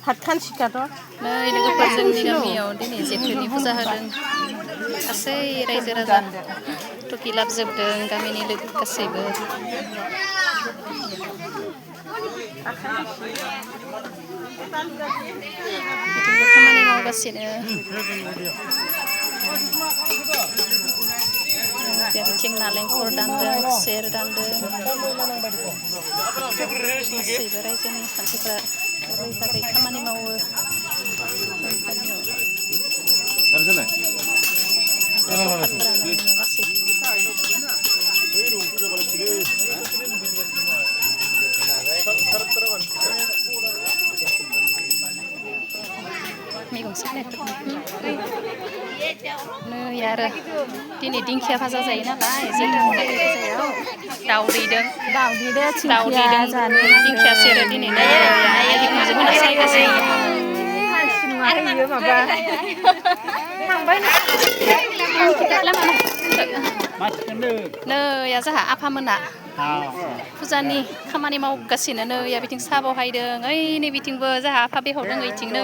ผัดขั้นชิกาตัว नै लोगोफोर जोंनि गामियाव दिनै जेठोनि फुजा होदों गासै रायजो राजा टुकि लाबजोबदों गामिनि लोगो गासैबो बिदिनो खामानि मावगासिनो बिथिं नालेंखर दानदों खुसेर दानदों गासैबो रायजोनि मानसिफोरा ओरैबायदि खामानि मावो मैगं नै आरो दिनै दिंखिया भाजा जायो नालाय जोंनि फुजायाव दाउदैदों दिंखिया सेरो दिनै दिंखिया होना सायगासिनो माबा थांबाय नै या जाहा आफामोना फुजानि खामानि मावगासिनो नै या बिथिं साहा बहायदों ओइ नै बिथिंबो जाहा आफा बेहरदों ओइथिं नै